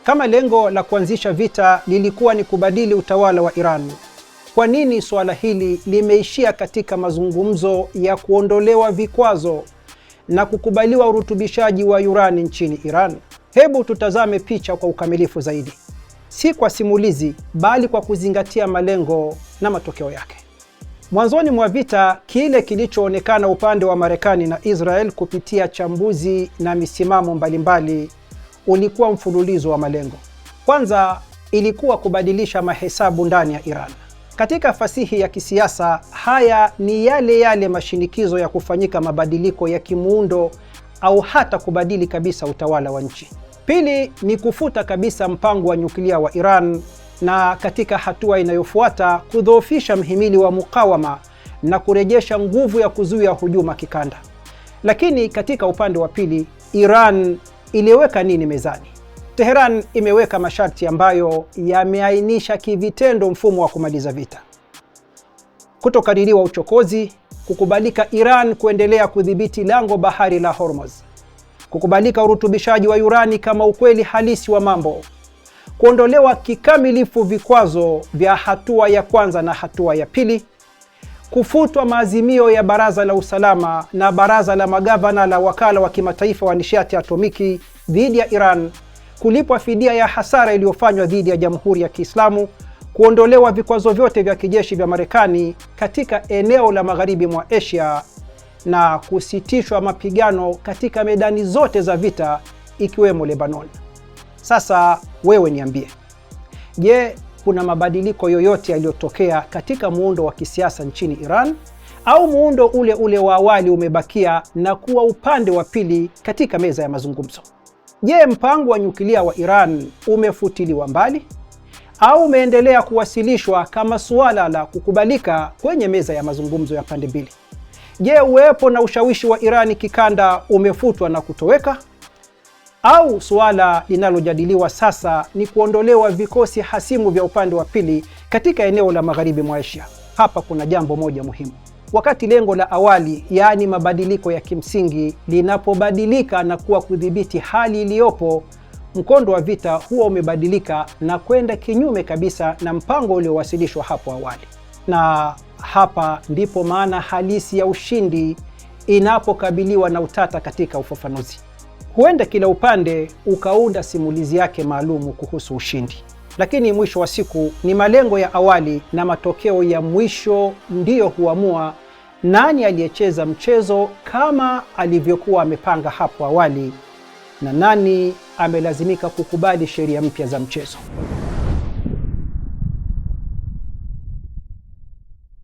Kama lengo la kuanzisha vita lilikuwa ni kubadili utawala wa Iran, kwa nini suala hili limeishia katika mazungumzo ya kuondolewa vikwazo na kukubaliwa urutubishaji wa urani nchini Iran? Hebu tutazame picha kwa ukamilifu zaidi, si kwa simulizi, bali kwa kuzingatia malengo na matokeo yake. Mwanzoni mwa vita, kile kilichoonekana upande wa Marekani na Israel kupitia chambuzi na misimamo mbalimbali ulikuwa mfululizo wa malengo. Kwanza ilikuwa kubadilisha mahesabu ndani ya Iran. Katika fasihi ya kisiasa, haya ni yale yale mashinikizo ya kufanyika mabadiliko ya kimuundo au hata kubadili kabisa utawala wa nchi. Pili ni kufuta kabisa mpango wa nyuklia wa Iran na katika hatua inayofuata kudhoofisha mhimili wa mukawama na kurejesha nguvu ya kuzuia hujuma kikanda. Lakini katika upande wa pili, Iran iliweka nini mezani? Teheran imeweka masharti ambayo yameainisha kivitendo mfumo wa kumaliza vita: kutokadiriwa uchokozi, kukubalika Iran kuendelea kudhibiti lango bahari la Hormuz, kukubalika urutubishaji wa urani kama ukweli halisi wa mambo, kuondolewa kikamilifu vikwazo vya hatua ya kwanza na hatua ya pili, kufutwa maazimio ya Baraza la Usalama na Baraza la Magavana la Wakala wa Kimataifa wa Nishati Atomiki dhidi ya Iran, kulipwa fidia ya hasara iliyofanywa dhidi ya Jamhuri ya Kiislamu, kuondolewa vikwazo vyote vya kijeshi vya Marekani katika eneo la magharibi mwa Asia na kusitishwa mapigano katika medani zote za vita ikiwemo Lebanon. Sasa wewe niambie, je, kuna mabadiliko yoyote yaliyotokea katika muundo wa kisiasa nchini Iran au muundo ule ule wa awali umebakia na kuwa upande wa pili katika meza ya mazungumzo? Je, mpango wa nyuklia wa Iran umefutiliwa mbali au umeendelea kuwasilishwa kama suala la kukubalika kwenye meza ya mazungumzo ya pande mbili? Je, uwepo na ushawishi wa Irani kikanda umefutwa na kutoweka au suala linalojadiliwa sasa ni kuondolewa vikosi hasimu vya upande wa pili katika eneo la magharibi mwa Asia? Hapa kuna jambo moja muhimu. Wakati lengo la awali, yaani mabadiliko ya kimsingi, linapobadilika na kuwa kudhibiti hali iliyopo, mkondo wa vita huwa umebadilika na kwenda kinyume kabisa na mpango uliowasilishwa hapo awali. Na hapa ndipo maana halisi ya ushindi inapokabiliwa na utata katika ufafanuzi. Huenda kila upande ukaunda simulizi yake maalumu kuhusu ushindi, lakini mwisho wa siku ni malengo ya awali na matokeo ya mwisho ndiyo huamua nani aliyecheza mchezo kama alivyokuwa amepanga hapo awali na nani amelazimika kukubali sheria mpya za mchezo.